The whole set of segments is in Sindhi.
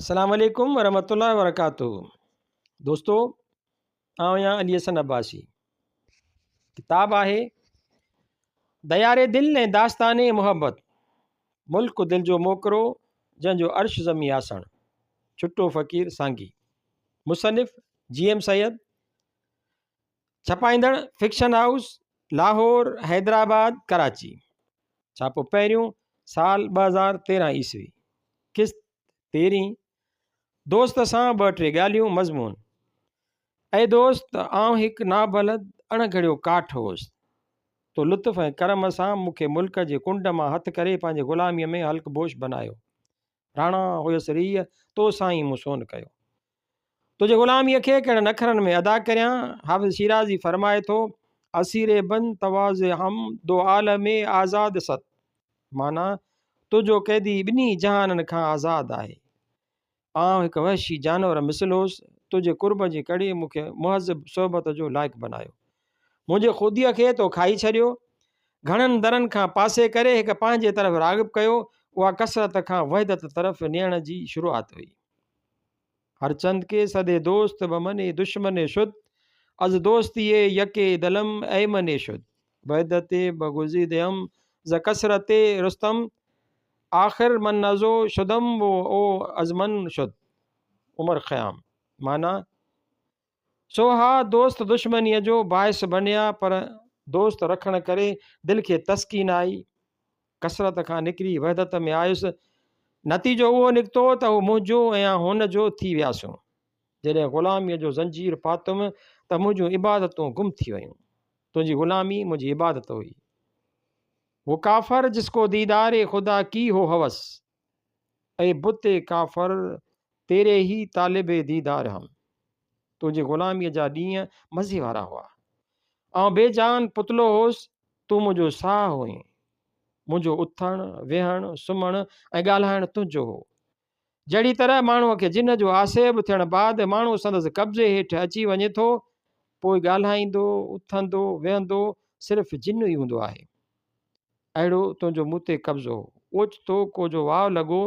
السلام عليڪم ورحمة الله وبرڪاته دوستو آئون آهيان علي حسن عباسي ڪتاب آهي ديار دل ۽ داستان محبت ملڪ دل جو موڪرو جنهن جو عرش زمي آسڻ ڇٽو فقير سانگي مصنف جي ايم سيد ڇپائيندڙ فڪشن هائوس لاهور حيدرآباد ڪراچي ڇاپو پهريون سال 2013 عيسوي قسط تيرهين دوست سان ٻه ٽي ڳالهيون مضمون اي دوست آئون هڪ نابلد اڻ گهڙيو ڪاٺ هوس تو لطف ۽ ڪرم سان مون کي ملڪ جي ڪنڊ مان هٿ ڪري پنهنجي غلاميء ۾ حلق بوش بنايو راڻا هيس ريء، تو سان ئي مون سون ڪيو. تنهنجي غلاميء کي ڪهڙن اکرن ۾ ادا ڪريان؟ حافظ شيرازي فرمائي ٿو، اسير بن تواضع هم دو عالم آزاد ست. معنيٰ، تنهنجو قيدي ٻنهي جهانن کان آزاد آهي. آئون هڪ وحشي جانور مثل هوس، تنهنجي قرب جي ڪڙي مون کي مهذب صحبت جو لائق بنايو. منهنجي خوديء کي تو کائي ڇڏيو. گهڻن درن کان پاسي ڪري هڪ پنهنجي طرف راغب ڪيو. اها ڪثرت کان وحدت طرف نيڻ جي شروعات هئي. هر چند ڪي صدي دوست به مني دشمني شد، از دوستيء يڪي دلم ايمني شد. وحدت به گزيدم ز ڪثرت رستم، آخر من ازو شدم و او از من شد. عمر خيام. معنيٰ، سو ها دوست دشمنيء جو باعث بنيا پر دوست رکڻ ڪري دل کي تسڪين آئي. ڪثرت کان نڪري وحدت ۾ آيس. نتيجو اهو نڪتو ته هو منهنجو ۽ آئون هن جو ٿي وياسون. جڏهن غلاميء جو زنجير پاتم ته منهنجون عبادتون گم ٿي ويون. تنهنجي غلامي منهنجي عبادت هئي. وہ ڪافر جس ڪو ديدار خدا ڪي هو هوس. اي بت ڪافر تيري هي طالب ديدار هم. تنهنجي غلاميء جا ڏينهن مزي وارا هئا. آئون بي جان پتلو هوس، تون منهنجو ساهه هئين. منهنجو اٿڻ، ويهڻ، سمهڻ ۽ ڳالهائڻ تنهنجو هو. جهڙي طرح ماڻهوء کي جن جو آسيب ٿيڻ بعد ماڻهو سندس قبضي هيٺ اچي وڃي ٿو، پوء ڳالهائيندو، اٿندو، ويهندو صرف جن ئي هوندو آهي. اهڙو تنهنجو مون تي قبضو هو. اوچتو ڪو جو واء لڳو،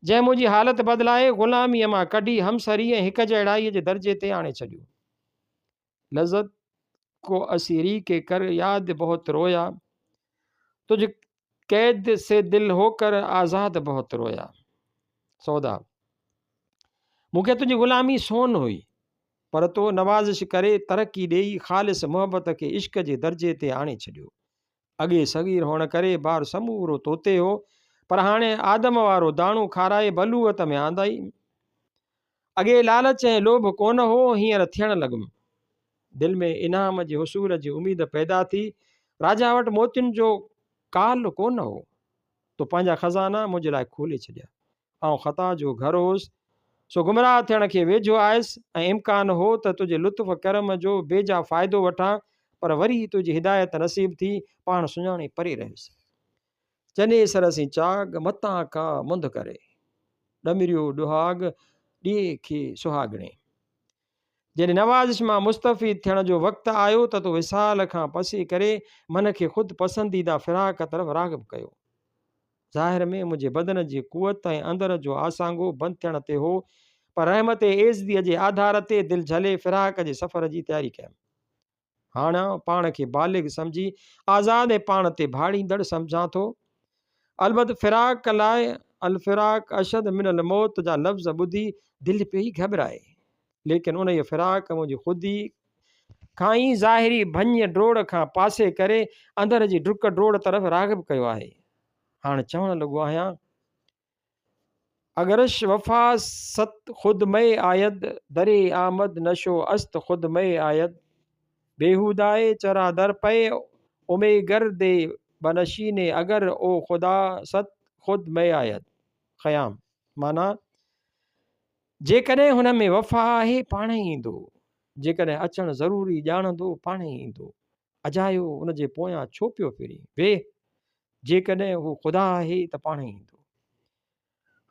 جنهن منهنجي حالت بدلائي، غلاميء مان ڪڍي همسري ۽ هڪجهڙائيء جي درجي تي آڻي ڇڏيو. لذت ڪو اسيري ڪي ڪر ياد بهت رويا، تجھ قيد سي دل هوڪر آزاد بهت رويا. سودا، مون کي تنهنجي غلامي سون هئي، پر تو نوازش ڪري ترقي ڏيئي خالص محبت کي عشق جي درجي تي آڻي ڇڏيو. اڳي صغير هئڻ ڪري بار سمورو توتي هو، پر هاڻي آدم وارو داڻو کارائي بلوغت ۾ آندائي. اڳي لالچ ۽ لوڀ ڪونه هو، هينئر ٿيڻ لڳم. دل ۾ انعام جي حصول جي اميد پيدا ٿي. راجا وٽ موتين جو ڪال ڪونه هو. تو پنهنجا خزانا منهنجي لاء کولي ڇڏيا. آئون خطا جو گهر هوس، سو گمراهه ٿيڻ کي ويجهو آيس ۽ امڪان هو ته تنهنجي لطف ڪرم جو بيجا فائدو وٺان، پر وري تنهنجي هدايت نصيب ٿي، پاڻ سڃاڻي پري رهيس. چنيسر سين چاڳ، متان ڪا منڌ ڪري. ڏمريو ڏهاڳ، ڏيئي کي سهاڳڻي. جڏهن نوازش مان مستفيد ٿيڻ جو وقت آيو ته تو وصال کان پسي ڪري من کي خود پسنديده فراق طرف راغب ڪيو. ظاهر ۾ منهنجي بدن جي قوت ۽ اندر جو آسانگو بند ٿيڻ تي هو، پر رحمت ايزديء جي آڌار تي دل جهلي فراق جي سفر جي تياري ڪيم. هاڻ آئون پاڻ کي بالغ سمجهي آزاد ۽ پاڻ تي ڀاڙيندڙ سمجهان ٿو. البت فراق لاء الفراق اشد من الموت جا لفظ ٻڌي دل پئي گهٻرائي. ليڪن انهيء فراق منهنجي خودي کان ئي ظاهري ڀڃ ڊوڙ کان پاسي ڪري اندر جي ڊڪ ڊوڙ طرف راغب ڪيو آهي. هاڻ چوڻ لڳو آهيان، اگرش وفا ست خود مئي آيد، دري آمد نشو است خود مئي آيد، بيهودائي چرا در پئي امي گر the بنشيني اگر او خدا ست خود مئي آيد. خيام، معنيٰ، جيڪڏهن هن ۾ وفا آهي پاڻهي ايندو، جيڪڏهن اچڻ ضروري ڄاڻندو پاڻهي ايندو، اجايو ان جي پويان ڇو پيو ڦرين، ويهه، جيڪڏهن هو خدا آهي ته پاڻهي ايندو.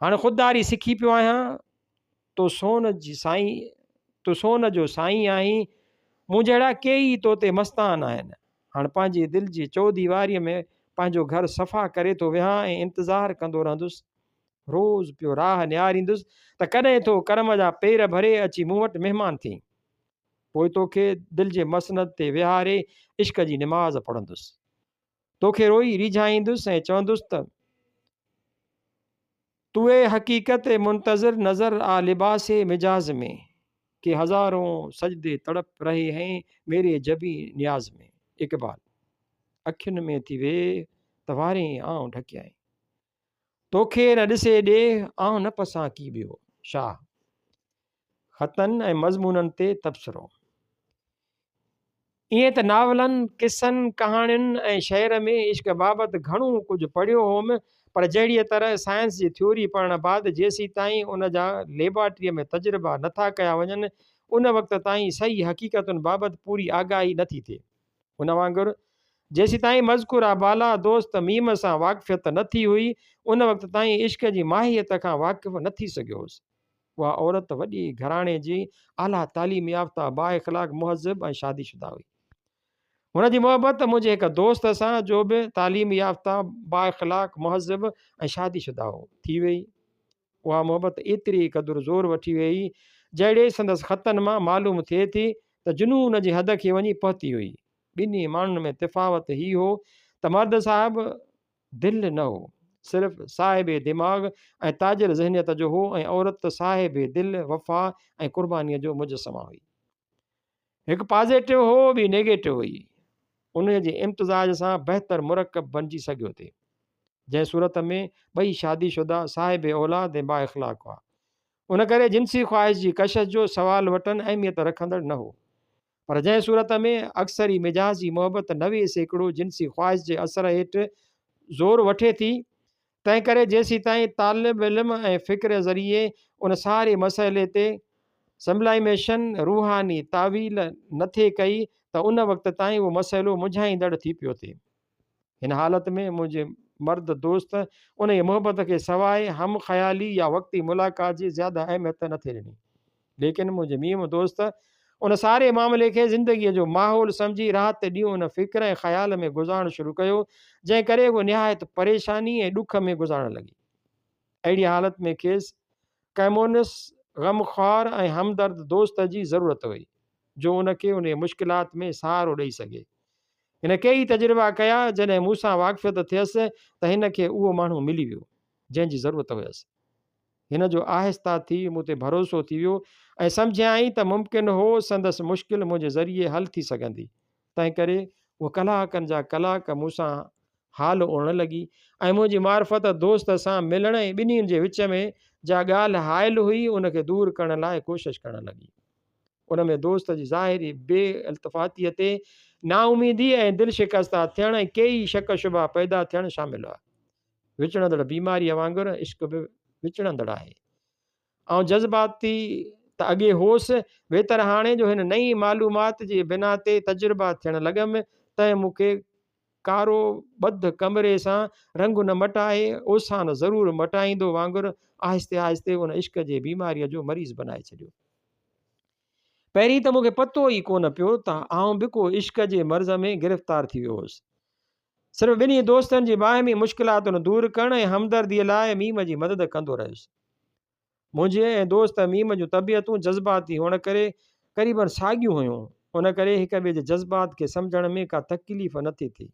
هاڻ خودداري سکي پيو آهيان، تو سون جي سائين، تو سون جو سائين آهين، مون جهڙا ڪيئي تو تي مستان آهن. هاڻ پنهنجي دل جي چوديواريء ۾ پنهنجو گهر صفا ڪري ٿو ويهان ۽ انتظار ڪندو رهندس. روز پيو راهه نهاريندس ته ڪڏهن ٿو ڪرم جا پير ڀري اچي مون وٽ مهمان ٿئين. پوء توکي دل جي مسند تي ويهاري عشق جي نماز پڙهندس. توکي روئي ريجهائيندس ۽ چوندس ته. توئي حقيقت منتظر نظر آ لباس مجاز ۾، ڪي هزارون سجدي تڙپ رهي هين ميري جبين نياز ۾. اقبال. اکين ۾ ٿي ويهه ته وارين آئون ڍڪيائين. توکي نه ڏسي ڏيهه، آئون نه پسان ڪي ٻيو. شاهه. خطن ۽ مضمونن تي تبصرو. ائين ته ناولن، قصن، ڪهاڻين ۽ شعر ۾ عشق بابت گهڻو ڪجهه پڙهيو هوم، پر جهڙيء طرح سائنس جي ٿيوري پڙهڻ بعد جيسيتائين ان جا ليبارٽريء ۾ تجربا نه ٿا ڪيا وڃن، ان وقت تائين صحيح حقيقتن بابت پوري آگاهي نه ٿي ٿئي. ان وانگر جيسيتائين مذڪوره بالا دوست ميم سان واقفيت نه ٿي هئي، ان وقت تائين عشق جي ماهيت کان واقف نه ٿي سگهيو هوس. اها عورت وڏي گهراڻي جي اعليٰ تعليم يافته، بااخلاق، مهذب ۽ شادي شده هئي. هن جي محبت منهنجي هڪ دوست سان جو به تعليم يافته، بااخلاق، مهذب ۽ شادي شده هو، ٿي ويئي. اها محبت ايتري قدر زور وٺي ويئي، جهڙي سندس خطن مان معلوم ٿئي ٿي ته جنون جي حد کي وڃي پهتي هئي. ٻنهي ماڻهن ۾ تفاوت هي هو ته مرد صاحب دل نه هو، صرف صاحب دماغ ۽ تاجر ذهنيت جو هو ۽ عورت صاحب دل، وفا ۽ قربانيء جو مجسمه هئي. هڪ پازيٽو هو ٻي نيگيٽو هئي. انهيء جي امتزاج سان بهتر مرڪب بنجي سگهيو ٿي. جنهن صورت ۾ ٻئي شادي شده، صاحب اولاد ۽ بااخلاق هئا. ان ڪري جنسي خواهش جي ڪشش جو سوال وٽن اهميت رکندڙ نه هو. پر جنهن صورت ۾ اڪثري مجازي محبت 90% جنسي خواهش جي اثر هيٺ زور وٺي ٿي، تنهنڪري جيسيتائين طالب علم ۽ فڪر ذريعي ان ساري مسئلي تي سمبلائيميشن، روحاني تاويل، نه ٿئي ڪئي ته ان وقت تائين اهو مسئلو منجهائيندڙ ٿي پيو ٿئي. هن حالت ۾ منهنجي مرد دوست انهيء محبت کي سواء هم خيالي يا وقتي ملاقات جي زياده اهميت نه ٿي ڏني. ليڪن منهنجي ميم دوست ان ساري معاملي کي زندگيء جو ماحول سمجهي رات ڏينهن ان فڪر ۽ خيال ۾ گذارڻ شروع ڪيو، جنهن ڪري هوء نهايت پريشاني ۽ ڏک ۾ گذارڻ لڳي. اهڙيء حالت ۾ کيس ڪنهن مونس، غمخوار ۽ همدرد دوست جي ضرورت هئي، جو ان کي انهيء مشڪلات ۾ سهارو ڏئي سگهي. هن ڪيئي تجربا ڪيا، جڏهن مون سان واقفيت ٿيس ته هن کي اهو ماڻهو ملي ويو، جنهن جي ضرورت هيس. هن جو آهسته ٿي مون تي ڀروسو ٿي ويو ۽ سمجهيائين ته ممڪن هو سندس مشڪل منهنجي ذريعي حل ٿي سگهندي. تنهنڪري هوء ڪلاڪن جا ڪلاڪ مون سان حال اورڻ لڳي ۽ منهنجي معرفت دوست سان ملڻ ۽ ٻنهين جي وچ ۾ جا ڳالهه حائل هئي ان کي دور ڪرڻ لاء ڪوشش ڪرڻ لڳي. ان ۾ دوست جي ظاهري بي التفاتيء تي نااميدي ۽ دل شڪسته ٿيڻ ۽ ڪيئي شڪ شبها پيدا ٿيڻ شامل هئا. وچڙندڙ بيماريء وانگر عشق به وچڙندڙ آهي. آئون جذباتي ته اڳي هوس، ويتر هاڻي جو هن نئين معلومات جي بنا تي تجربا ٿيڻ لڳم، تنهن مون کي ڪارو ٻڌ ڪمري سان رنگ نه مٽائي، اوسان ضرور مٽائيندو وانگر آهستي آهستي ان عشق جي بيماريء جو مريض بنائي ڇڏيو. پهرين ته مون کي پتو ئي ڪونه پيو ته آئون به ڪو عشق جي مرض ۾ گرفتار ٿي ويو هوس. صرف ٻنهي دوستن جي باهمي مشڪلاتن دور ڪرڻ ۽ همدرديء لاء ميم جي مدد ڪندو رهيس. منهنجي ۽ دوست ميم جون طبيعتون جذباتي هئڻ ڪري قريباً ساڳيون هيون، ان ڪري هڪ ٻئي جي جذبات کي سمجهڻ ۾ ڪا تڪليف نه ٿي ٿي.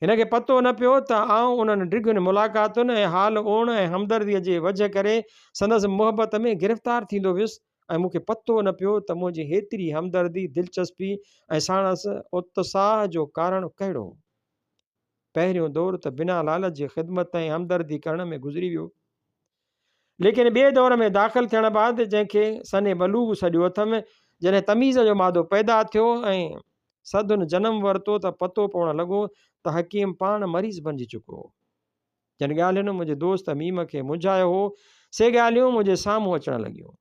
هن کي پتو نه پيو ته آئون انهن ڊگهين ملاقاتن ۽ حال اورڻ ۽ همدرديء جي وجهه ڪري سندس محبت ۾ گرفتار ٿيندو ويس ۽ مون کي پتو نه پيو ته منهنجي هيتري همدردي، دلچسپي ۽ ساڻس اتساهه جو ڪارڻ ڪهڙو هو. پهريون دور ته بنا لالچ جي خدمت ۽ همدردي ڪرڻ ۾ گذري ويو. ليڪن ٻئي دور ۾ داخل ٿيڻ بعد جنهن کي سن بلوغ سڏيو اٿم، جڏهن تميز جو مادو پيدا ٿيو ۽ سڌن جنم ورتو ته پتو پوڻ لڳو ته حڪيم پاڻ مريض بنجي چڪو هو. جن ڳالهين منهنجي دوست ميم کي منجهايو هو، سي ڳالهيون منهنجي سامهون اچڻ لڳيون.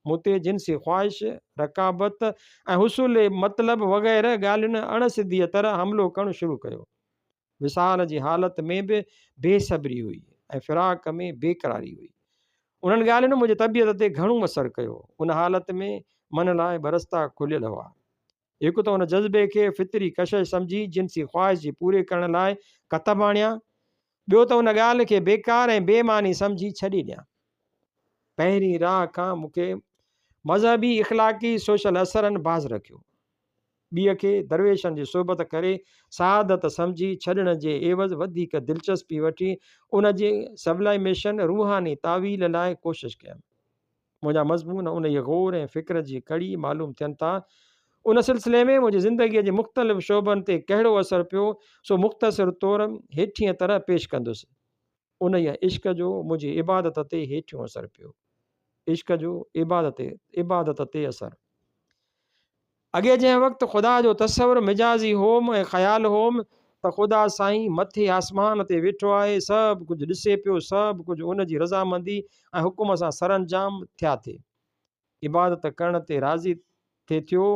مون تي جنسي خواهش، رقابت ۽ حصول مطلب وغيره ڳالهين اڻ سڌيء طرح حملو ڪرڻ شروع ڪيو. وصال جي حالت ۾ به بي صبري هئي ۽ فراق ۾ بي قراري هئي. انهن ڳالهين منهنجي طبيعت تي گهڻو اثر ڪيو. ان حالت ۾ من لاء ٻه رستا کليل هئا. هڪ ته ان جذبي کي فطري ڪشش سمجهي جنسي خواهش جي پوري ڪرڻ لاء ڪتب آڻيان. ٻيو ته ان ڳالهه کي بيڪار ۽ بي معني سمجهي ڇڏي ڏيان. پهرين راهه کان مون کي مذهبي، اخلاقي، سوشل اثرن باز رکيو. ٻيء کي درويشن جي صحبت ڪري سعادت سمجهي ڇڏڻ جي عيوض وڌيڪ دلچسپي وٺي ان جي سبلائيميشن، روحاني تاويل، لاء ڪوشش ڪيم. منهنجا مضمون انهيء غور ۽ فڪر جي ڪڙي معلوم ٿين ٿا. ان سلسلي ۾ منهنجي زندگيء جي مختلف شعبن تي ڪهڙو اثر پيو، سو مختصر طور هيٺينء طرح پيش ڪندس. انهيء عشق جو منهنجي عبادت تي هيٺيون اثر پيو. عشق جو عبادت عبادت تي اثر. اڳي جنهن وقت خدا جو تصور مجازي هوم ۽ خيال هوم ته خدا سائين مٿي آسمان تي ويٺو آهي، سڀ ڪجهه ڏسي پيو، سڀ ڪجهه ان جي رضامندي ۽ حڪم سان سرانجام ٿيا ٿي. عبادت ڪرڻ تي راضي ٿي ٿيو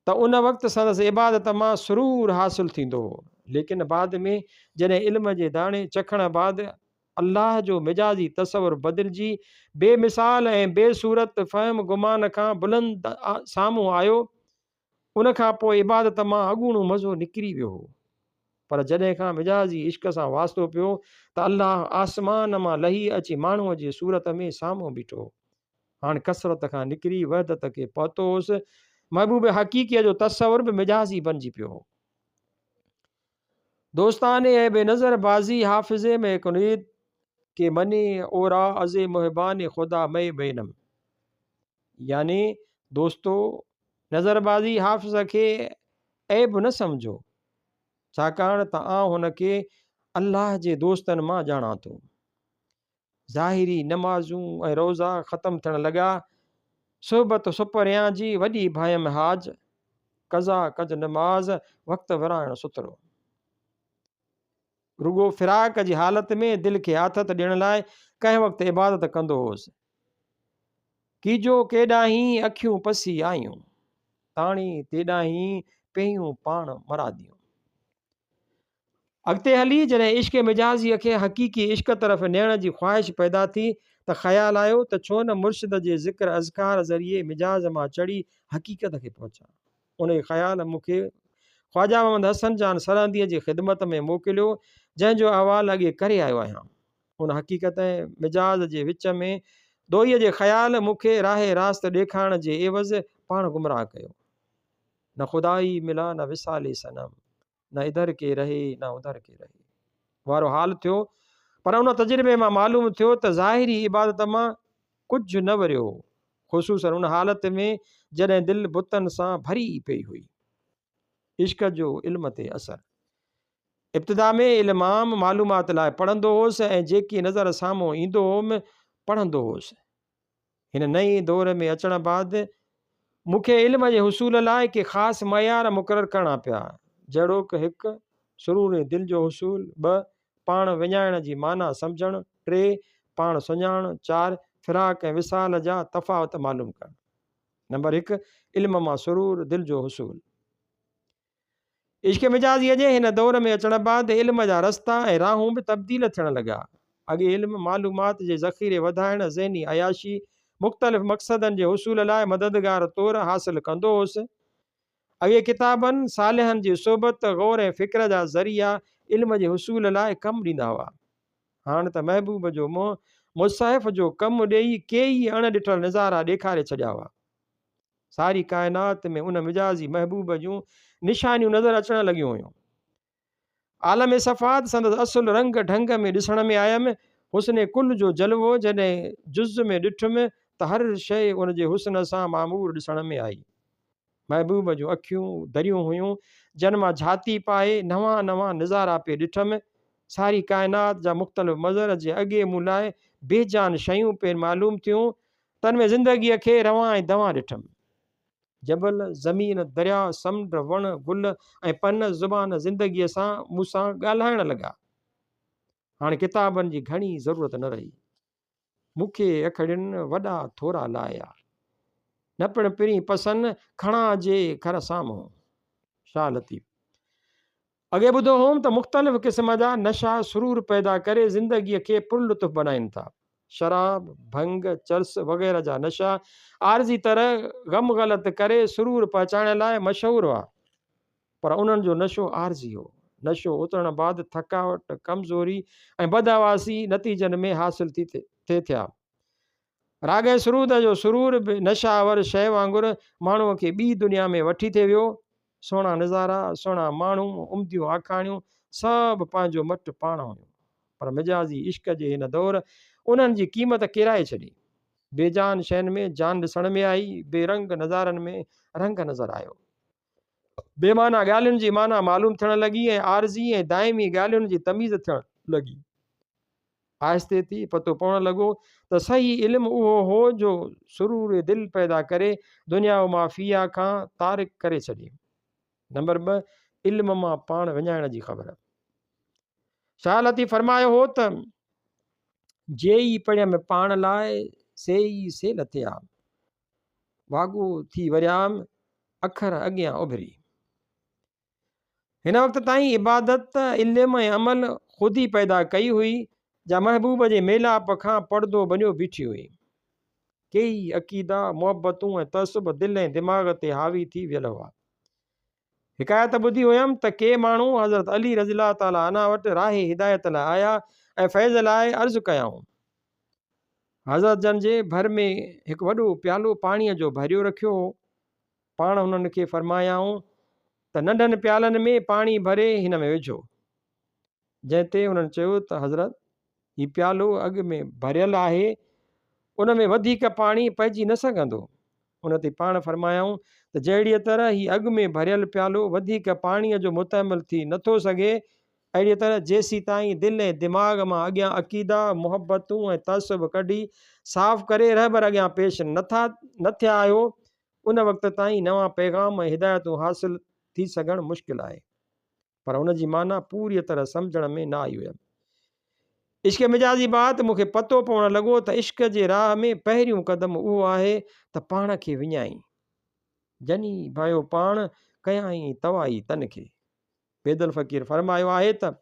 ته ان وقت سندس عبادت مان سرور حاصل ٿيندو هو. ليڪن بعد ۾ جڏهن علم جي داڻي چکڻ بعد الله جو مجازي تصور بدلجي بي مثال ۽ بي صورت فهم گمان کان بلند سامهون آيو، ان کان پوء عبادت مان اڳوڻو مزو نڪري ويو هو. پر جڏهن کان مجازي عشق سان واسطو پيو ته الله آسمان مان لهي اچي ماڻهوء جي صورت ۾ سامهون بيٺو هو. هاڻ ڪثرت کان نڪري وحدت کي پهتو هوس. محبوب حقيقيء جو تصور به مجازي بنجي پيو هو. دوستان عيب نظر بازي حافظي ۾ ڪنيد ڪي مني اورا از محبان خدا مئي بينم يعني دوستو نظر بازي حافظ کي عيب نه سمجهو ڇاڪاڻ ته آئون هن کي الله جي دوستن مان ڄاڻان ٿو. ظاهري نمازون ۽ روزا ختم ٿيڻ لڳا. صحبت سپريان جي وڏي ڀانئيم حاج، قضا ڪج نماز، وقت ورائڻ سترو. رڳو فراق جي حالت ۾ دل کي آٿت ڏيڻ لاء ڪنهن وقت عبادت ڪندو هوس. ڪيجو ڪيڏاهين اکيون پسي آيون، تاڻي تيڏاهين پيون پاڻ مراديون. اڳتي هلي جڏهن عشق مجازيء کي حقيقي عشق طرف نيڻ جي خواهش پيدا ٿي ته خيال آيو ته ڇو نه مرشد جي ذڪر اذڪار ذريعي مجاز مان چڙهي حقيقت کي پهچان. انهيء خيال مون کي خواجه محمد حسن جان سرهنديء جي خدمت ۾ موڪليو، جنهن جو احوال اڳي ڪري آيو آهيان. ان حقيقت ۽ مجاز جي وچ ۾ دوئيء جي خيال مون کي راهه راست ڏيکارڻ جي عيوض پاڻ گمراهه ڪيو. نه خدائي ملا نه وصال صنم. نه ادھر ڪي رهي نه ادھر ڪي رهي وارو حال ٿيو پر ان تجربي مان معلوم ٿيو ته ظاهري عبادت مان ڪجهه نه وريو هو خصوصا ان حالت ۾ جڏهن دل بتن سان ڀري پئي هئي. عشق جو علم تي اثر. ابتدا ۾ علم عام معلومات لاء پڙهندو هوس ۽ جيڪي نظر سامهون ايندو هوم پڙهندو هوس. هن نئين دور ۾ اچڻ بعد مون کي علم جي حصول لاء ڪي خاص معيار مقرر ڪرڻا پيا، جهڙوڪ، هڪ. سرور دل جو حصول، ٻه. پاڻ وڃائڻ جي معنيٰ سمجهڻ، ٽي. پاڻ سڃاڻڻ، چار. فراق ۽ وصال جا تفاوت معلوم ڪرڻ. نمبر هڪ، علم مان سرور دل جو حصول. عشق مجازيء جي هن دور ۾ اچڻ بعد علم جا رستا ۽ راهون به تبديل ٿيڻ لڳا. اڳي علم معلومات جي ذخيري وڌائڻ، ذهني عياشي، مختلف مقصدن جي حصول لاء مددگار طور حاصل ڪندو هوس. اڳي ڪتابن، صالحن جي صحبت، غور ۽ فڪر جا ذريعا علم جي حصول لاء ڪم ڏيندا هئا. هاڻ ته محبوب جو منهن مصحف جو ڪم ڏيئي ڪيئي اڻ ڏٺل نظارا ڏيکاري ڇڏيا هئا. ساري ڪائنات ۾ ان مجازي محبوب جون نشانيون نظر اچڻ لڳيون هيون. عالم صفات سندس اصل رنگ ڍنگ ۾ ڏسڻ ۾ آيم. حسن ڪل جو جلوو جڏهن جز ۾ ڏٺم ته هر شيء ان جي حسن سان معمور ڏسڻ ۾ آئي. محبوب جون اکيون دريون هيون، جن مان جھاتي پائي نوان نوان نظارا پئي ڏٺم. ساري ڪائنات جا مختلف مظهر جي اڳي مون لاء بي جان شيون پئي معلوم ٿيون، تن ۾ زندگيء کي روان ۽ دوان ڏٺم. جبل، زمين، درياء، سمنڊ، وڻ، گل ۽ پن زبان زندگيء سان مون سان ڳالهائڻ لڳا. هاڻ ڪتابن جي گهڻي ضرورت نه رهي. مون کي اکڙين وڏا ٿورا لايا. نه پڻ پرين پسن، کڻان جي کر سامهون. شاهه لطيف. اڳي ٻڌو هوم ته مختلف قسم جا نشا سرور پيدا ڪري زندگيء کي پرلطف بنائين ٿا. شراب، ڀنگ، چرس وغيره جا نشا عارضي طرح غم غلط ڪري سرور پهچائڻ لاء مشهور هئا. پر انهن جو نشو عارضي هو. نشو اترڻ بعد ٿڪاوٽ، ڪمزوري ۽ بدحواسي نتيجن ۾ حاصل ٿي ٿيا. راڳ ۽ سرود جو سرور به نشه آور شيء وانگر ماڻهوء کي ٻي دنيا ۾ وٺي ٿي ويو. سهڻا نظارا، سهڻا ماڻهو، عمديون آکاڻيون سڀ پنهنجو مٽ پاڻ هيون. پر مجازي عشق جي هن دور انهن جي قيمت ڪيرائي ڇڏي. بي جان شين ۾ جان ڏسڻ ۾ آئي، بي رنگ نظارن ۾ رنگ نظر آيو. بي معنيٰ ڳالهين جي معنيٰ معلوم ٿيڻ لڳي ۽ عارضي ۽ دائمي ڳالهين جي تميز ٿيڻ لڳي. آهستي ٿي پتو پوڻ لڳو ته صحيح علم اهو هو جو سرور دل پيدا ڪري دنيا و ما فيها کان تارڪ ڪري ڇڏي. نمبر ٻه، علم مان پاڻ وڃائڻ جي خبر. شاهه لطيف فرمايو هو ته، جي ئي پڙهيم پاڻ لاء، سي ئي سيل ٿيا. واڳو ٿي وريام، اکر اڳيان اڀري. هن وقت تائين عبادت، علم ۽ عمل خودي پيدا ڪئي هئي، جا محبوب جي ميلاپ کان پڙدو بنيو بيٺي هئي. ڪيئي عقيدا، محبتون ۽ تعصب دل ۽ دماغ تي حاوي ٿي ويل هئا. حڪايت ٻڌي هيم ته ڪي ماڻهو حضرت علي رضي الله تعالٰي عنه وٽ راهه هدايت لاء آيا ۽ فيض لاء عرض ڪيائون. حضرت جن جي ڀر ۾ هڪ وڏو پيالو پاڻيء جو ڀريو رکيو هو. پاڻ انهن کي فرمايائون ته ننڍن پيالن ۾ پاڻي ڀري هن ۾ وجهو. جنهن تي انهن چيو ته حضرت! هي پيالو اڳ ۾ ڀريل آهي، ان ۾ وڌيڪ پاڻي پئجي نه سگهندو. ان تي پاڻ فرمايائون ته جهڙيء طرح هي اڳ ۾ ڀريل پيالو وڌيڪ پاڻيء جو متحمل ٿي نه ٿو سگهي، اهڙيء طرح جيسيتائين دل ۽ دماغ مان اڳيان عقيدا، محبتون ۽ تعصب ڪڍي صاف ڪري رهبر اڳيان پيش نه ٿا نه ٿيا آهيو، ان وقت تائين نوان پيغام ۽ هدايتون حاصل ٿي سگهڻ مشڪل آهي. پر ان جي معنيٰ پوريء طرح سمجهڻ ۾ نه آئي هيم. عشق مجازي بعد مون کي پتو پوڻ لڳو ته عشق جي راهه ۾ پهريون قدم اهو آهي ته پاڻ کي وڃائين. جني ڀانيو پاڻ، ڪيائين توائي تن کي. بيدل فقير فرمايو آهي ته،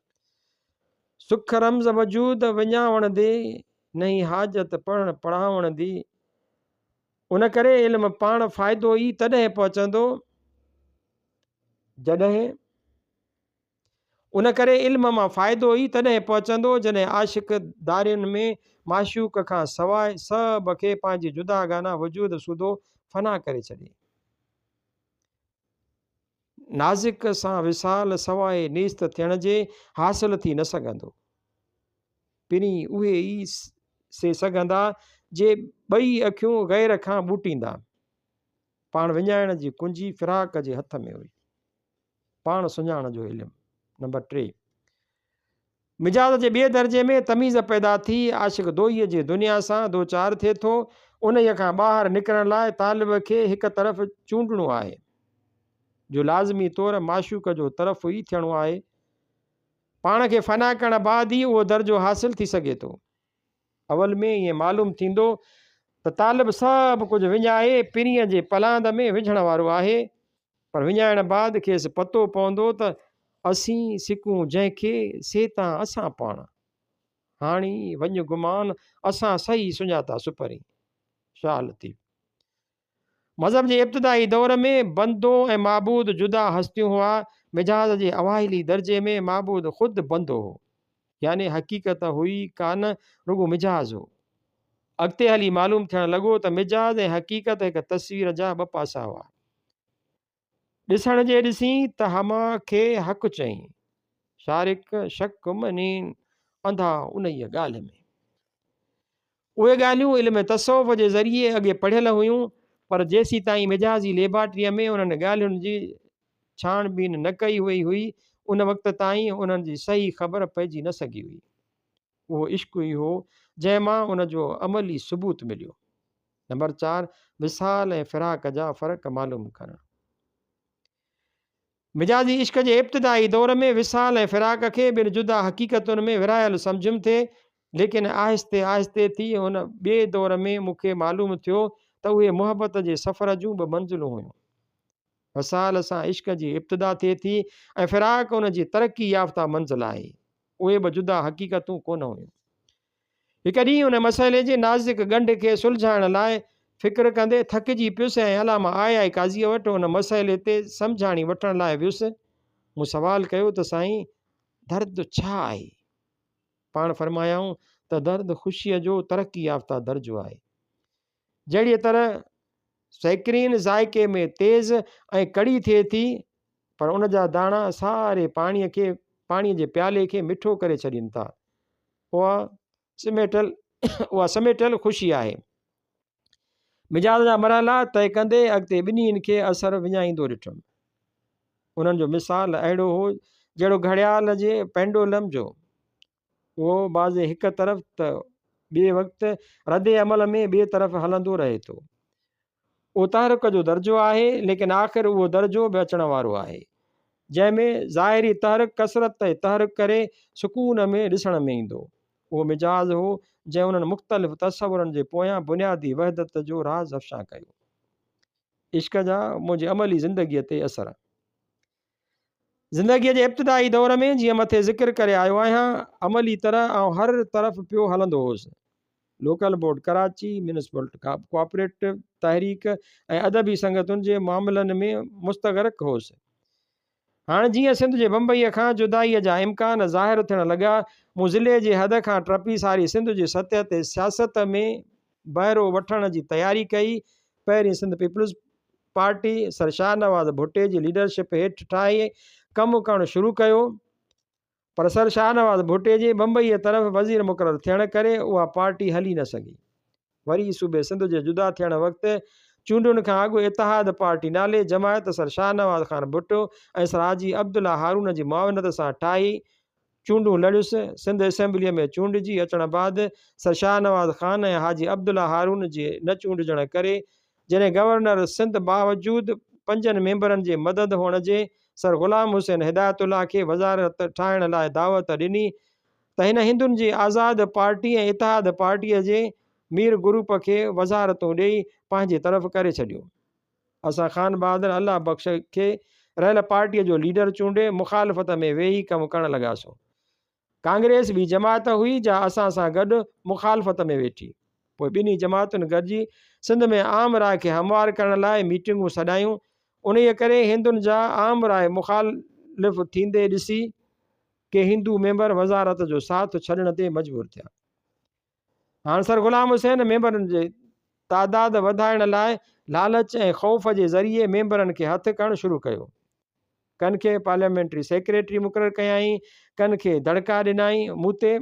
سک رمز وجود وڃاوڻ the, نهين حاجت پڙهڻ پڙهاوڻ the. ان ڪري علم پاڻ فائدو ئي تڏهن پهچندو جڏهن ان ڪري علم مان فائدو ئي تڏهن پهچندو جڏهن عاشق دارين ۾ معشوق کان سواء سڀ کي پنهنجي جداگانه وجود سوڌو فنا ڪري ڇڏي. نازڪ سان وصال سواء نيست ٿيڻ جي حاصل ٿي نه سگهندو. پرين اهي ئي سي سگهندا جي ٻئي اکيون غير کان ٻوٽيندا. پاڻ وڃائڻ جي ڪنجي فراق جي هٿ ۾ هئي. پاڻ سڃاڻ جو علم. نمبر 3. مجاز جي ٻئي درجي ۾ تميز پيدا ٿي عاشق دوئيء جي دنيا سان دوچار ٿئي ٿو. انهيء کان ٻاهر نڪرڻ لاء طالب کي هڪ طرف چونڊڻو آهي، جو لازمي طور معشوق جو طرف ئي ٿيڻو آهي. پاڻ کي فنا ڪرڻ بعد ئي اهو درجو حاصل ٿي سگهي ٿو. اول ۾ ائين معلوم ٿيندو ته طالب سڀ ڪجهه وڃائي پرينء جي پلاند ۾ وجهڻ وارو آهي، پر وڃائڻ بعد کيس پتو پوندو ته اسين سڪون جنهن کي، سي تان اسان پاڻ. هاڻي وڃ گمان، اسان صحيح سڃاتا سپرين. شاهه لطيف. مذهب جي ابتدائي دور ۾ بندو ۽ معبود جدا هستيون هئا. مجاز جي اوائلي درجي ۾ معبود خود بندو هو. يعني حقيقت هئي ڪانه، رڳو مجاز هو. اڳتي هلي معلوم ٿيڻ لڳو ته مجاز ۽ حقيقت هڪ تصوير جا ٻه پاسا هئا. ڏسڻ جي ڏسين ته هما کي حق چئين، شارڪ شڪ منين، انڌا انهيء ڳالهه ۾. اهي ڳالهيون علم تصوف جي ذريعي اڳي پڙهيل هيون، پر جيسيتائين مجازي ليبارٽريء ۾ انهن ڳالهين جي ڇاڻ بين نه ڪئي وئي هئي، ان وقت تائين انهن جي صحيح خبر پئجي نه سگهي هئي. اهو عشق ئي هو، جنهن مان ان جو عملي ثبوت مليو. نمبر 4، وصال ۽ فراق جا فرق معلوم ڪرڻ. مجازي عشق جي ابتدائي دور ۾ وصال ۽ فراق کي ٻن جدا حقيقتن ۾ ورهايل سمجهيم ٿي، ليڪن آهستي آهستي ٿي هن ٻئي دور ۾ مون کي معلوم ٿيو ته اهي محبت جي سفر جون ٻه منزلون هيون. وصال سان عشق جي ابتدا ٿئي ٿي ۽ فراق ان جي ترقي يافته منزل آهي. اهي ٻه جدا حقيقتون ڪونه هيون. هڪ ڏينهن ان مسئلي جي نازڪ ڳنڍ کي سلجهائڻ لاء فڪر ڪندي ٿڪجي پيس ۽ علامه آء آء قاضيء وٽ ان مسئلي تي سمجهاڻي وٺڻ لاء ويس. مون سوال ڪيو ته سائين درد ڇا آهي؟ پاڻ فرمايائون ته درد خوشيء جو ترقي يافته درجو آهي. جهڙيء طرح سيڪرين ذائقي ۾ تيز ۽ ڪڙي ٿئي ٿي، پر ان جا داڻا ساري پاڻيء کي پاڻيء جي پيالي کي مٺو ڪري ڇڏين ٿا. اها سميٽل اها سميٽيل خوشي آهي. مجاز جا مرحلا طئي ڪندي اڳتي ٻنهين کي اثر وڃائيندو ڏٺم. انهن جو مثال اهڙو هو جهڙو گهڙيال جي پينڊولم جو. اهو بعضي هڪ طرف ته ٻئي وقت رد عمل ۾ ٻئي طرف هلندو رهي ٿو. اهو تحرڪ جو درجو آهي، ليڪن آخر اهو درجو به اچڻ وارو آهي، جنهن ۾ ظاهري تحرڪ ڪثرت ۽ تحرڪ ڪري سڪون ۾ ڏسڻ ۾ ايندو. اهو مجاز هو، جنهن انهن مختلف تصورن جي پويان بنيادي وحدت جو راز افشان ڪيو. عشق جا منهنجي عملي زندگيء تي اثر. زندگيء جي ابتدائي دور ۾ جيئن مٿي ذڪر ڪري آيو آهيان، عملي طرح آئون هر طرف پيو هلندو هوس. Local board Karachi, municipal cooperative تحريڪ ۽ ادبي سنگتن جي معاملن ۾ مستغرق هوس. هاڻ جيئن سنڌ جي بمبئيء کان جدائيء جا امڪان ظاهر ٿيڻ لڳا، مون ضلعي جي حد کان ٽپي ساري سنڌ جي سطح تي سياست ۾ بهرو وٺڻ جي تياري ڪئي. پهرين سنڌ پيپلز پارٽي سر شاهنواز ڀٽي جي ليڊرشپ هيٺ ٺاهي ڪم ڪرڻ شروع ڪيو پر سر شاهنواز ڀٽي جي بمبئيء طرف وزير مقرر ٿيڻ ڪري اها پارٽي هلي نه سگهي. وري صوبي سنڌ جي جدا ٿيڻ وقت چونڊن کان اڳ اتحاد پارٽي نالي جماعت سر شاهنواز خان ڀٽو ۽ سر حاجي عبدالله هارون جي معاونت سان ٺاهي چونڊون لڙيس، سنڌ اسيمبليء ۾ چونڊجي اچڻ بعد سر شاهنواز خان ۽ حاجي عبدالله هارون جي نه چونڊجڻ ڪري جڏهن گورنر سنڌ باوجود پنجن ميمبرن جي مدد هئڻ جي سر غلام حسين هدايت الله کي وزارت ٺاهڻ لاء دعوت ڏني ته هن هندن جي آزاد پارٽي ۽ اتحاد پارٽيء جي مير گروپ کي وزارتون ڏيئي پنهنجي طرف ڪري ڇڏيو. اسان خان بهادر الله بخش کي رهيل پارٽيء جو ليڊر چونڊي مخالفت ۾ ويهي ڪم ڪرڻ لڳاسون. ڪانگريس ٻي جماعت هئي جا اسان سان گڏ مخالفت ۾ ويٺي. پوء ٻنهي جماعتن گڏجي سنڌ ۾ عام راء کي هموار ڪرڻ لاء ميٽنگون سڏايون. انهيء ڪري هندن جا عام راء مخالف ٿيندي ڏسي ڪي هندو ميمبر وزارت جو ساٿ ڇڏڻ تي مجبور ٿيا. هاڻ سر غلام حسين ميمبرن جي تعداد وڌائڻ لاء لالچ ۽ خوف جي ذريعي ميمبرن کي هٿ ڪرڻ شروع ڪيو. ڪن کي پارليامينٽري سيڪريٽري مقرر ڪيائين، ڪن کي دڙڪا ڏنائين. مون تي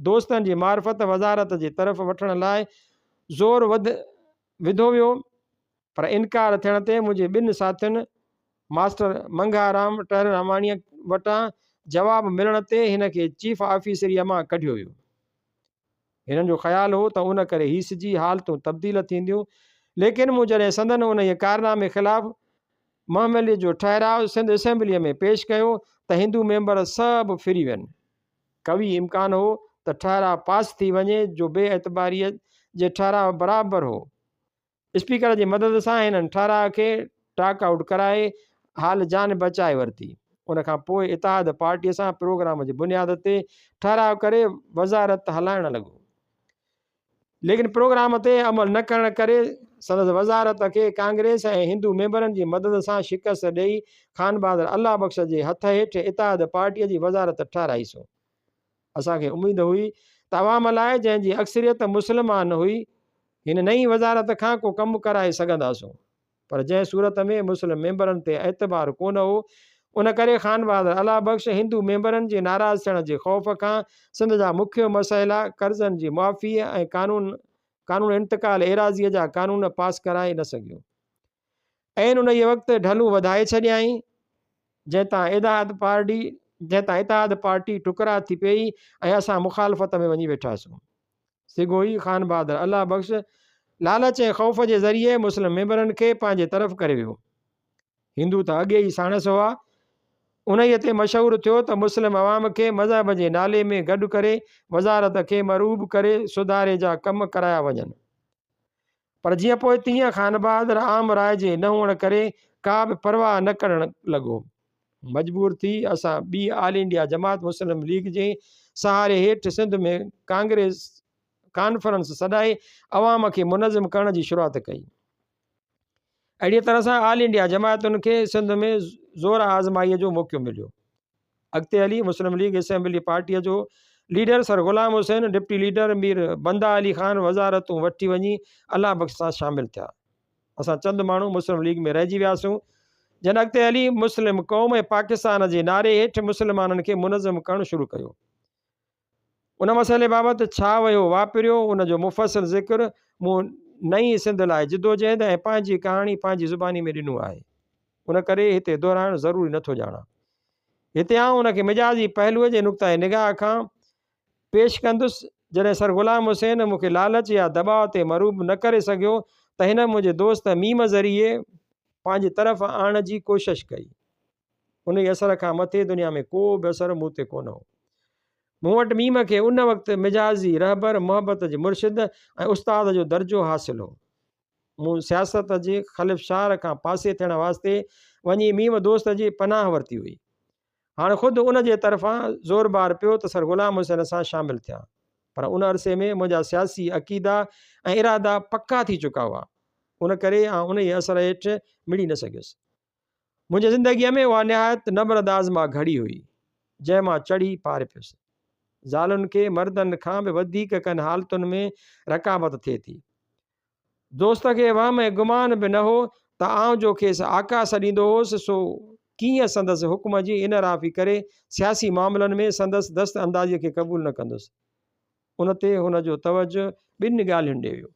دوستن جي معرفت وزارت جي طرف وٺڻ لاء زور وڌو ويو، پر انڪار ٿيڻ تي منهنجي ٻن ساٿين ماسٽر منگهارام ٽهلراماڻيء وٽان جواب ملڻ تي هن کي چيف آفيسريء مان ڪڍيو ويو. هنن جو خيال هو ته ان ڪري هيسجي حالتون تبديل ٿينديون، ليڪن مون جڏهن سندن انهيء ڪارنامي خلاف مهملي جو ٺهراء سنڌ اسيمبليء ۾ پيش ڪيو ته هندو ميمبر سڀ ڦري وين. قوي امڪان هو ته ٺهراء پاس ٿي وڃي جو بي اعتباريء جي ٺهراء برابر هو. اسپيڪر جي مدد سان هنن ٺهراء کي ٽاڪ آئوٽ ڪرائي حال جان بچائي ورتي. ان کان پوء اتحاد پارٽيء سان پروگرام جي بنياد تي ٺهراء ڪري وزارت هلائڻ لڳو. ليڪن پروگرام تي عمل نه ڪرڻ ڪري سندس وزارت کي ڪانگريس ۽ هندو ميمبرن جي مدد سان شڪست ڏئي خانبهادر الله بخش جي هٿ هيٺ اتحاد پارٽيء جي وزارت ٺهرائيسون. اسان کي اميد هئي ته عوام لاء جنهن جي اڪثريت مسلمان هئي، هن نئين وزارت کان ڪو ڪم ڪرائي سگهنداسون. پر جنهن صورت ۾ مسلم ميمبرن تي اعتبار ڪونه هو، ان ڪري خانبهادر الله بخش هندو ميمبرن جي ناراض ٿيڻ جي خوف کان سنڌ جا مکيه مسئلا قرضن جي معافيء ۽ قانون قانون انتقال ايراضيء جا قانون پاس ڪرائي نه سگهيو. عين انهيء وقت ڍلون وڌائي ڇڏيائين، جنهن تان اتحاد پارٽي جنهن تان اتحاد پارٽي ٽڪرا ٿي پيئي ۽ اسان مخالفت ۾ وڃي ويٺاسون. سگهو ئي خانبهادر الله بخش لالچ ۽ خوف جي ذريعي مسلم ميمبرن کي پنهنجي طرف ڪري ويو. هندو ته اڳي ئي ساڻس هئا. انهيء تي مشهور ٿيو ته مسلم عوام کي مذهب جي نالي ۾ گڏ ڪري وزارت کي مرعوب ڪري سڌاري جا ڪم ڪرايا وڃن. پر جيئن پوء تيئن خانبهادر عام راء جي نه هئڻ ڪري ڪا به پرواهه نه ڪرڻ لڳو. مجبور ٿي اسان ٻي آل انڊيا جماعت مسلم ليگ جي سهاري هيٺ سنڌ ۾ ڪانگريس ڪانفرنس سڏائي عوام کي منظم ڪرڻ جي شروعات ڪئي. اهڙيء طرح سان آل انڊيا جماعتن کي سنڌ ۾ زور آزمائيء جو موقعو مليو. اڳتي هلي مسلم ليگ اسيمبلي پارٽيء جو leader sir Ghulam Hussain, deputy leader Mir Banda Ali Khan وزارتون وٺي وڃي الله بخش سان شامل ٿيا. اسان چند ماڻهو مسلم ليگ ۾ رهجي وياسون، جن اڳتي هلي مسلم قوم ۽ پاڪستان جي نعري هيٺ مسلمانن کي منظم ڪرڻ شروع ڪيو. ان مسئلي بابت ڇا وهيو واپريو، ان جو مفصل ذڪر مون نئين سنڌ لاء جدوجهد ۽ پنهنجي ڪهاڻي پنهنجي زباني ۾ ڏنو آهي. ان ڪري هتي دهرائڻ ضروري نٿو ڄاڻان. هتي آئون ان کي مجازي پهلوء جي نقطه نگاهه کان پيش ڪندس. جڏهن سر غلام حسين مون کي لالچ يا دٻاء تي مرعوب نه ڪري سگهيو ته هن منهنجي دوست ميم ذريعي پنهنجي طرف آڻڻ جي ڪوشش ڪئي. انهيء اثر کان مٿي دنيا ۾ ڪو به اثر مون تي ڪونه هو. مون وٽ ميم کي ان وقت مجازي رهبر، محبت جي مرشد ۽ استاد جو درجو حاصل هو. مون سياست جي خلفشار کان پاسي ٿيڻ واسطي وڃي ميم دوست جي پناهه ورتي هئي. هاڻ خود ان جي طرفان زور بار پيو ته سر غلام حسين سان شامل ٿيان. پر ان عرصي ۾ منهنجا سياسي عقيدا ۽ ارادا پڪا ٿي چڪا هئا. ان ڪري آئون انهيء اثر هيٺ مڙي نه سگهيس. منهنجي زندگيء ۾ اها نهايت نبرد آزما گهڙي هئي، جنهن مان چڙهي پار پيس. زالن کي مردن کان به وڌيڪ ڪن حالتن ۾ رقابت ٿئي ٿي. دوست کي وهم ۽ گمان به نه هو ته آئون جو کيس آقا سڏيندو هوس، سو ڪيئن سندس حڪم جي انحرافي ڪري سياسي معاملن ۾ سندس دست اندازيء کي قبول نه ڪندس. ان تي هن جو توجهه ٻن ڳالهين ڏي ويو.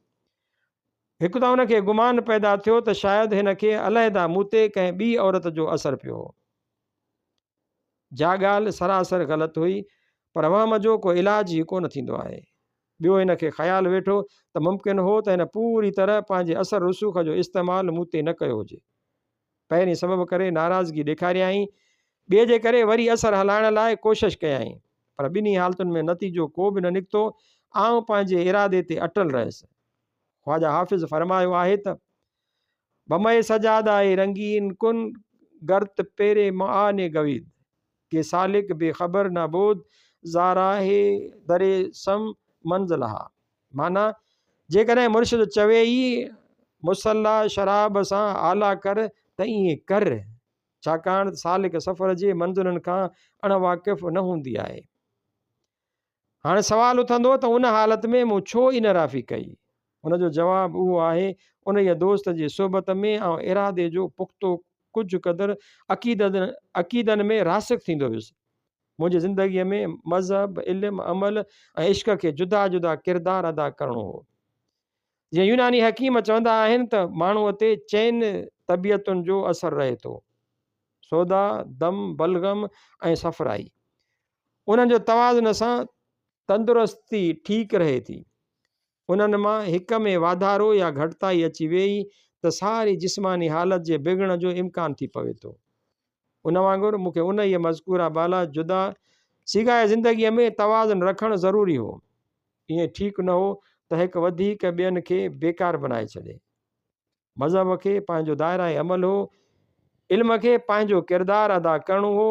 هڪ ته هن کي گمان پيدا ٿيو ته شايد هن کي علحده مون تي ڪنهن ٻي عورت جو اثر پيو هو. جا ڳالهه سراسر غلط هئي، پر وهم جو ڪو علاج ئي ڪونه ٿيندو آهي. ٻيو هن کي خيال ويٺو ته ممڪن هو ته هن پوري طرح پنهنجي اثر رسوخ جو استعمال مون تي نه ڪيو هجي. پهرين سبب ڪري ناراضگي ڏيکاريائين، ٻئي جي ڪري وري اثر هلائڻ لاء ڪوشش ڪيائين، پر ٻنهي حالتن ۾ نتيجو ڪو به نه نڪتو. آئون پنهنجي ارادي تي اٽل رهيس. خواجه حافظ فرمايو آهي ته، بمئي سجادائي رنگين ڪن گرت پيري معاني گويد، ڪي سالڪ بي خبر نه بود زاراهي دري سم منزلها. معنيٰ، جيڪڏهن مرشد چوي ئي مصليٰ شراب سان آلا ڪر ته ائين ڪر، ڇاڪاڻ ته سالڪ سفر جي منزلن کان اڻ واقف نه هوندي آهي. هاڻي سوال اٿندو ته ان حالت ۾ مون ڇو انحرافي ڪئي؟ ان جو جواب اهو آهي، انهيء دوست جي صحبت ۾ آئون ارادي جو پختو ڪجهه قدر عقيدن ۾ راسخ ٿيندو ويس. منهنجي زندگيء ۾ مذهب، علم، عمل ۽ عشق کي جدا جدا ڪردار ادا ڪرڻو هو. جيئن يوناني حڪيم چوندا آهن ته ماڻهوء تي چئن طبيعتن جو اثر رهي ٿو، سودا، دم، بلغم ۽ صفرائي. انهن جو توازن سان تندرستي ٺيڪ رهي ٿي. انهن مان هڪ ۾ واڌارو يا گهٽتائي اچي ويئي ته ساري جسماني حالت جي بگڙڻ جو امڪان ٿي پوي ٿو. ان وانگر مون کي انهيء مذڪوره بالا جدا صيغه زندگيء ۾ توازن رکڻ ضروري هو. ائين ٺيڪ نه هو ته هڪ وڌيڪ ٻين کي بيڪار بنائي ڇڏي. مذهب کي پنهنجو دائره عمل هو، علم کي پنهنجو ڪردار ادا ڪرڻو هو،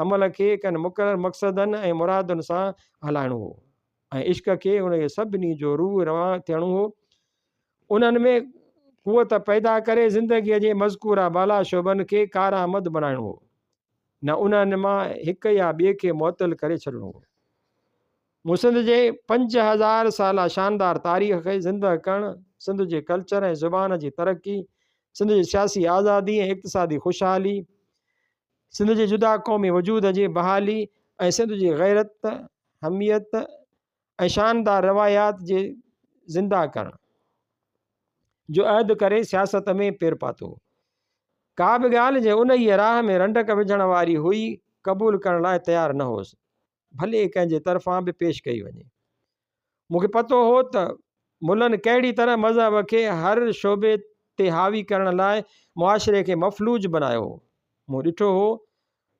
عمل کي ڪن مقرر مقصدن ۽ مرادن سان هلائڻو هو ۽ عشق کي انهيء سڀني جو روح روان ٿيڻو هو. انهن ۾ قوت پيدا ڪري زندگيء جي مذڪوره بالا شعبن کي ڪارآمد بڻائڻو هو، نه انهن مان هڪ يا ٻئي کي معطل ڪري ڇڏڻو هو. مون سنڌ جي 5000 سالا شاندار تاريخ کي زنده ڪرڻ، سنڌ جي ڪلچر ۽ زبان جي ترقي، سنڌ جي سياسي آزادي ۽ اقتصادي خوشحالي، سنڌ جي جدا قومي وجود جي بحالي ۽ سنڌ جي غيرت، حميت ۽ شاندار روايات جي زنده ڪرڻ جو عهد ڪري سياست ۾ پير پاتو. ڪا به ڳالهه جي انهيء راهه ۾ رنڊڪ وجهڻ واري هئي، قبول ڪرڻ لاء تيار نه هوس. ڀلي ڪنهن جي طرفان به پيش ڪئي وڃي. مون کي پتو هو ته ملن ڪهڙي طرح مذهب کي هر شعبي تي حاوي ڪرڻ لاء معاشري کي مفلوج بنايو هو. مون ڏٺو هو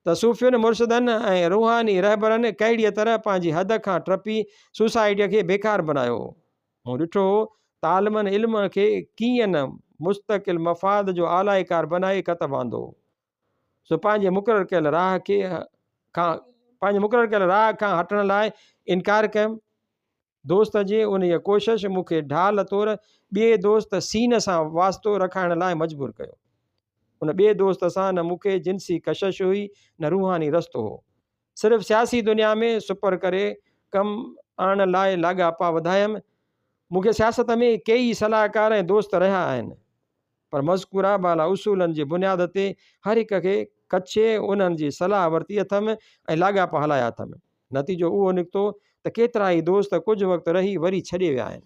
ته صوفين، مرشدن ۽ روحاني رهبرن ڪهڙيء طرح پنهنجي حد کان ٽپي سوسائٽيء کي بيڪار بنايو هو. مون ڏٺو هو ته عالمن علم کي ڪيئن نه مستقل مفاد جو آلائي ڪار بنائي ڪتب آندو هو. سو پنهنجي مقرر ڪيل راهه کي کان پنهنجي مقرر ڪيل راهه کان هٽڻ لاء انڪار ڪيم. دوست جي انهيء ڪوشش مون کي ڍال طور ٻئي دوست سين سان واسطو رکائڻ لاء مجبور ڪيو. ان ٻئي دوست سان نه مون کي جنسي ڪشش هئي نه روحاني رستو هو. صرف سياسي دنيا ۾ سپر ڪري ڪم آڻڻ لاء لاڳاپا وڌايم. مون کي سياست ۾ ڪيئي صلاحڪار ۽ دوست رهيا آهن، پر مذڪوره بالا اصولن جي بنياد تي هر هڪ کي ڪڇي انهن جي صلاح ورتي اٿم ۽ لاڳاپا هلايا اٿم. نتيجو اهو نڪتو ته ڪيترائي دوست ڪجهه وقت رهي وري ڇڏي ويا آهن.